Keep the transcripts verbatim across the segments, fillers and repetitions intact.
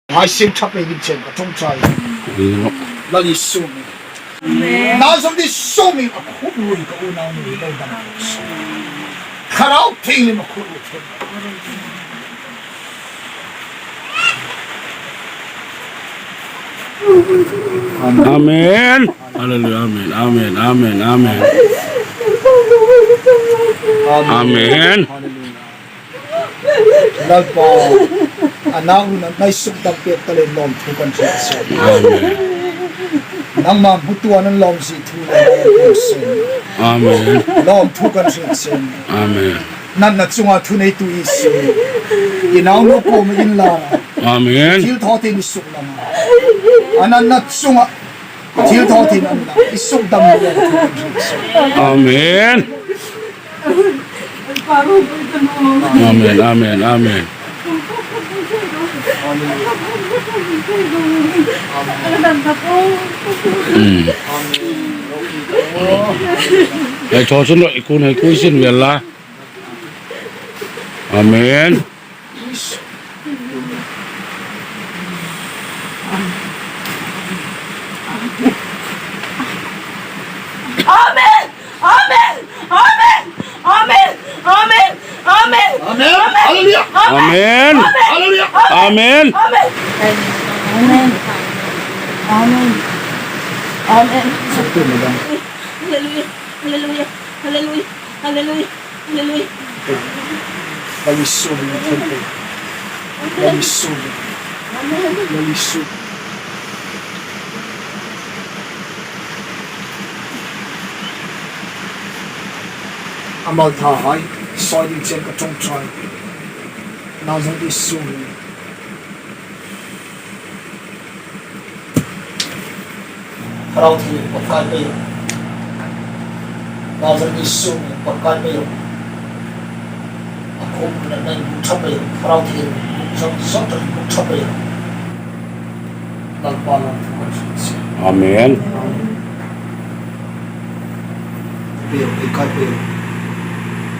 Hai sing thap ei ding chen ka ṭawngṭai. Lal Isu hming. Nazareth Isu hming a khut lui ka unau ni lo dam. Thlarau Thienghlim a khut lui. Amen. Hallelujah. Amen. Amen. Amen. Amen. Amen. Hallelujah. Lalpa, a nau nunna nei sukdam pek ta leiin lawmthu kan hriet seng. Amen. Nangma hmutu an lawm si thu le lawmthu seng. Amen. Lawmthu kan hriet seng. Amen. Natna chunga thuneitu Isu, i naunu kuoma inla. Amen. Thilthawtheina i sukdam a. A natna chunga thilthawtheina an la, i sukdam a. Amen. Amen, amen, amen. Mm. Ei, thaw chun ro, i kun hei kui sin vel la. Amen. Amen. Amen. Amen. Amen. Amen. Amen. Amen. Hallelujah. Amen. Amen. Hallelujah. Amen. Amen. Amen. Amen. Amen. Hallelujah. Hallelujah. Hallelujah. Hallelujah. Hallelujah. Lal Isu hming. Lal Isu hming. Lal Isu. A mal tha hai, soi ding chen ka ṭawngṭai. Nazareth Isu hming. Thlarau Thienghlim, pawt kai pei ro. Nazareth Isu hming, pawt kai pei ro. A khut nunna nei buk ṭha pei ro. Thlarau Thienghlim, buk zot zot ro, buk ṭha pei ro. Lalpa lawmthu kan hriet seng. Amen. Amen. Pei ro, ei kai pei ro.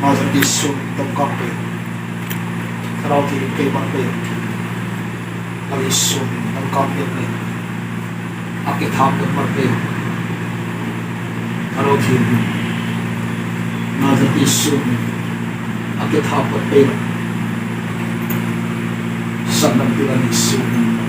Nazareth Isu hming, dam kang pei ro. Thlarau Thienghlim, kei bar pei ro. Lal Isu hming, dam kang pei ro. A ke thap pei ro. Thlarau Thienghlim. Nazareth Isu hming. A ke thap pei ro. Sandam tu Lal Isu hming.